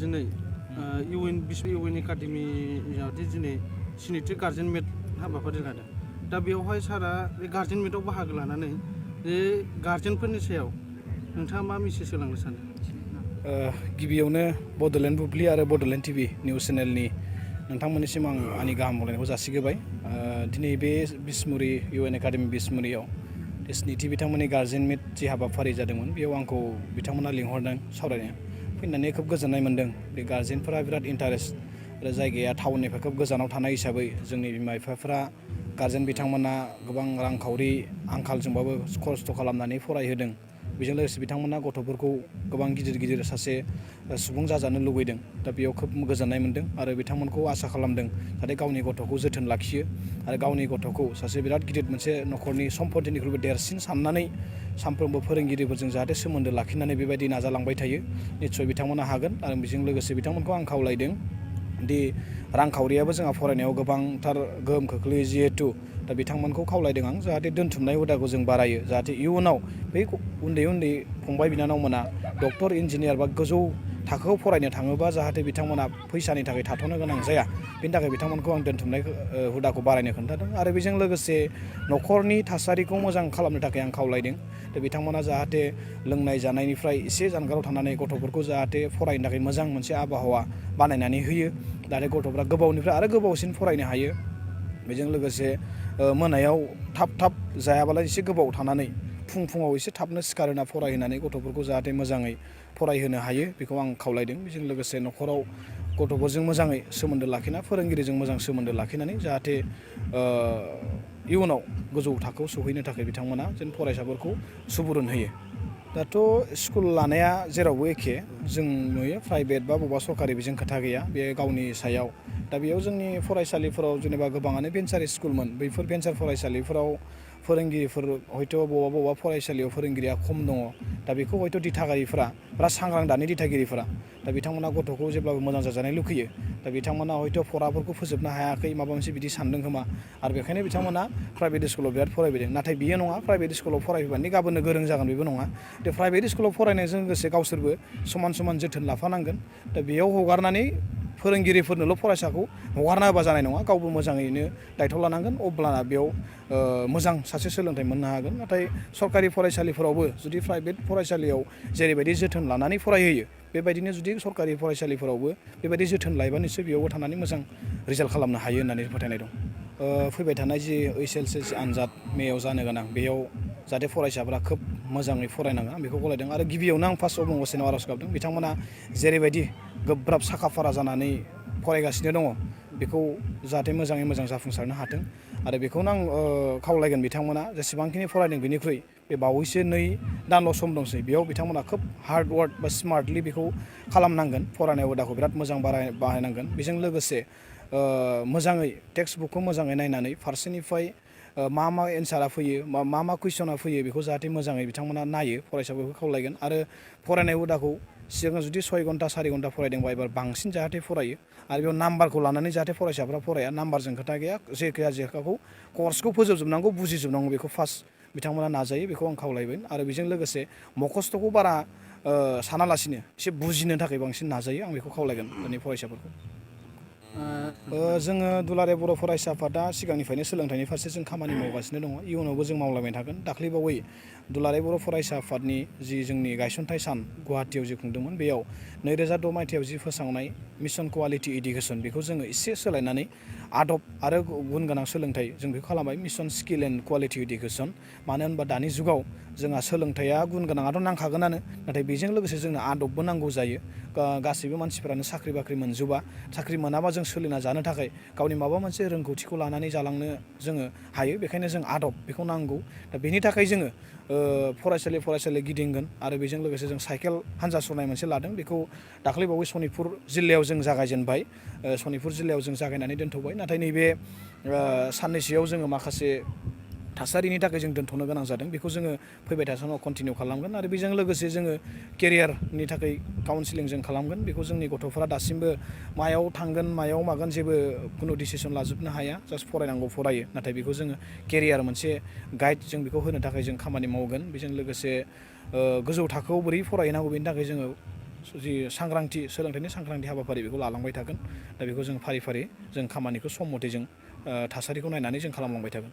दिनै इउएन एकाडेमियाव दिनै स्निथि गार्जेन मेट हाबाफारि लादों। दा बेवहाय सारा बे गार्जेन मेटआव बाहागो लानानै बे गार्जेनफोरनि सायाव नोंथाङा मा मेसेज होलांनो सानो? गिबियावनो बड'लेण्ड बुब्लि आरो बड'लेण्ड टिभि निउस चेनेलनि नोंथांमोननिसिम आं आंनि गाहाम हामलायनायखौ जासिग्रोबाय। दिनै बे बिसमुरि इउएन एकाडेमि बिसमुरियाव स्निथि बिथांमोननि गार्जेन मिट जि हाबाफारि जादोंमोन बेयाव आंखौ बिथांमोना लिंहरदों सावरायनो फैनानै खोब गोजोननाय मोन्दों। बे गार्जेनफोरा बिराद इन्टारेस्ट आरो जायगाया टाउननिफ्राय खोब गोजानाव थानाय हिसाबै जोंनि बिमा बिफाफोरा गार्जेन बिथांमोना गोबां रांखावरि आंखालजोंबाबो खस्थ' खालामनानै फरायहोदों। बेजों लोगोसे बिथांमोना गथ'फोरखौ गोबां गिदिर सासे सुबुं जाजानो लुबैदों। दा बेयाव खोब गोजोननाय मोन्दों आरो बिथांमोनखौ आसा खालामदों जाहाथे गावनि गथ'खौ जोथोन लाखियो आरो गावनि गथ'खौ सासे बिराद गिदिर मोनसे न'खरनि सम्पतिनिख्रुइबो देरसिन साननानै सानफ्रोमबो फोरोंगिरिफोरजों जाहाथे सोमोन्दो लाखिनानै बेबायदि नाजालांबाय थायो। निस्सय बिथांमोना हागोन आरो बेजों लोगोसे बिथांमोनखौ आं खावलायदों दि रांखावरियाबो जोंहा फरायनायाव गोबांथार गोहोम खोख्लैयो जिहेथु दा बिथांमोनखौ खावलायदों आं जाहाथे दोनथुमनाय हुदाखौ जों बारायो जाहाथे इयुनाव बै उन्दै फंबाय बिनानावमोना डक्टर इन्जिनियार बा गोजौ थाखोआव फरायनो थाङोबा जाहाथे बिथांमोना फैसानि थाखाय थाथ'नो गोनां जाया। बेनि थाखाय बिथांमोनखौ आं दोनथुमनाय हुदाखौ बारायनो खोन्थादों आरो बेजों लोगोसे न'खरनि थासारिखौ मोजां खालामनो थाखाय आं खावलायदों। दा बिथांमोना जाहाथे लोंनाय जानायनिफ्राय एसे जानगाराव थानानै गथ'फोरखौ जाहाथे फरायनो थाखाय मोजां मोनसे आबहावा बानायनानै होयो जाहाथे गथ'फ्रा गोबावनिफ्राय आरो गोबावसिन फरायनो हायो। बेजों लोगोसे मोनायाव थाब जायाबालाय एसे गोबाव थानानै फुङाव एसे थाबनो सिखारहोना फरायहोनानै गथ'फोरखौ जाहाथे मोजाङै फरायहोनो हायो बेखौ आं खावलायदों। बेजों लोगोसे न'खराव गथ'फोरजों मोजाङै सोमोन्दो लाखिना फोरोंगिरिजों मोजां सोमोन्दो लाखिनानै जाहाथे इयुनाव गोजौ थाखोआव सौहैनो थाखाय बिथांमोना जेन फरायसाफोरखौ सुबुरुन होयो। दाथ' स्कुल लानाया जेरावबो एखे जों नुयो प्राइभेट बा बबेबा सरकारि बेजों खोथा गैया बे गावनि सायाव। दा बेयाव जोंनि फरायसालिफोराव जेनेबा गोबाङानो भेन्सार स्कुलमोन बैफोर भेन्सार फरायसालिफोराव फोरोंगिरिफोर हयथ' बबेबा फरायसालियाव फोरोंगिरिया खम दङ। दा बेखौ हयथ' दिथागिरिफोरा बिराद सांग्रां दानि दिथागिरिफोरा दा बिथांमोना गथ'खौ जेब्लाबो मोजां जाजानाय लुखैयो। दा बिथांमोना हयथ' फराफोरखौ फोजोबनो हायाखै माबा मोनसे बिदि सानदों खोमा आरो बेखायनो बिथांमोना प्राइभेट स्कुलाव बिराद फरायबोदों। नाथाय बियो नङा प्राइभेट स्कुलाव फरायबानो गाबोननो गोरों जागोन बेबो नङा। दा प्राइभेट स्कुलाव फरायनायजों लोगोसे गावसोरबो समान जोथोन लाफानांगोन। दा बेयाव हगारनानै फोरोंगिरिफोरनोल' फरायसाखौ हगारना होबा जानाय नङा गावबो मोजाङैनो दायथ' लानांगोन अब्लाना बेयाव मोजां सासे सोलोंथाइ मोननो हागोन। नाथाय सरकारि फरायसालिफोरावबो जुदि प्राइभेट फरायसालियाव जेरैबायदि जोथोन लानानै फरायहोयो बेबायदिनो जुदि सरकारि फरायसालिफोरावबो बेबायदि जोथोन लायोबा निसय बेयावबो थानानै मोजां रिजाल्ट खालामनो हायो होननानै फोथायनाय दं। फैबाय थानाय जि HSLC आनजाद मेयाव जानो गोनां बेयाव जाहाथे फरायसाफोरा खोब मोजाङै फरायनांगोन आं बेखौ खावलायदों आरो गिबियावनो आं फार्स्ट अबंगसेनाव आर'ज गाबदों बिथांमोना जेरैबायदि गोब्राब साखा फारा जानानै फरायगासिनो दङ बेखौ जाहाथे मोजाङै मोजां जाफुंसारनो हाथों आरो बेखौनो आं खावलायगोन बिथांमोना जेसेबांखिनि फरायदों बेनिख्रुइ बे बावैसो 2 दानल' सम दंसै बेयाव बिथांमोना खोब हार्ड वार्क बा स्मार्टलि बेखौ खालामनांगोन। फरायनाय हुदाखौ बिराद मोजां बाहायनांगोन। बेजों लोगोसे मोजाङै टेक्सट बुकखौ मोजाङै नायनानै फारसेनिफ्राय मा एन्सारा फैयो मा कुइसना फैयो बेखौ जाहाथे मोजाङै बिथांमोना नायो फरायसाफोरखौ खावलायगोन आरो फरायनाय हुदाखौ सिगां जुदि 6 घन्टा 4 घन्टा फरायदोंबा एबार बांसिन जाहाथे फरायो आरो बेयाव नाम्बारखौ लानानै जाहाथे फरायसाफ्रा फराया नाम्बारजों खोथा गैया जेखौ कर्सखौ फोजोबजोबनांगौ बुजिजोबनांगौ बेखौ फार्स्ट बिथांमोना नाजायो बेखौ आं खावलायबाय आरो बेजों लोगोसे मखस्थ'खौ बारा सानालासिनो एसे बुजिनो थाखाय बांसिन नाजायो आं बेखौ खावलायगोन दानि फरायसाफोरखौ। जोङो दुलाराय बर' फरायसा आफादा सिगांनिफ्रायनो सोलोंथाइनि फारसे जों खामानि मावगासिनो दङ इयुनावबो जों मावलांबाय थागोन। दाख्लैबावै दुलाराय बर' फरायसा आफादनि जि जोंनि गायसनथाइ सान गुवाहाटियाव जि खुंदोंमोन बेयाव 2002 मायथाइयाव जि फोसावनाय मिशन कुवालिटि इडुकेसन बेखौ जोङो एसे सोलायनानै आदब आरो गुन गोनां सोलोंथाइ जों बेखौ खालामबाय mission skill and quality education. मानो होनबा दानि जुगाव जोंहा सोलोंथाइया गुन गोनाङाथ' नांखागोनानो नाथाय बेजों लोगोसे जोंनो आदबबो नांगौ जायो। गासैबो मानसिफ्रानो साख्रि बाख्रि मोनजोबा साख्रि मोनाबा जों सोलिना जानो थाखाय गावनि माबा मोनसे रोंगौथिखौ लानानै जालांनो जोङो हायो बेखायनो जों आदब बेखौ नांगौ। दा बेनि थाखाय जोङो फरायसालि गिदिंगोन आरो बेजों लोगोसे जों साइकेल हान्जा सुरनाय मोनसे लादों बेखौ दाख्लैबावै सनितपुर जिल्लायाव जों जागायजेनबाय। सनितपुर जिल्लायाव जों जागायनानै दोनथ'बाय नाथाय नैबे साननैसोआव जोङो माखासे थासारिनि थाखाय जों दोनथ'नो गोनां जादों बेखौ जोङो फैबाय थानाय समाव कन्टिनिउ खालामगोन आरो बेजों लोगोसे जोङो केरियारनि थाखाय काउन्सिलिं जों खालामगोन बेखौ जोंनि गथ'फोरा दासिमबो मायाव थांगोन मायाव मागोन जेबो खुनु डिसिसन लाजोबनो हाया जास्ट फरायनांगौ फरायो नाथाय बेखौ जोङो केरियार मोनसे गाइड जों बेखौ होनो थाखाय जों खामानि मावगोन। बेजों लोगोसे गोजौ थाखोआव बोरै फरायहैनांगौ बेनि थाखाय जोङो जि सांग्रांथि सोलोंथाइनि सांग्रांथि हाबाफारि बेखौ लालांबाय थागोन। दा बेखौ जों फारि फारि जों खामानिखौ सम मथे जों थासारिखौ नायनानै जों खालामलांबाय थागोन।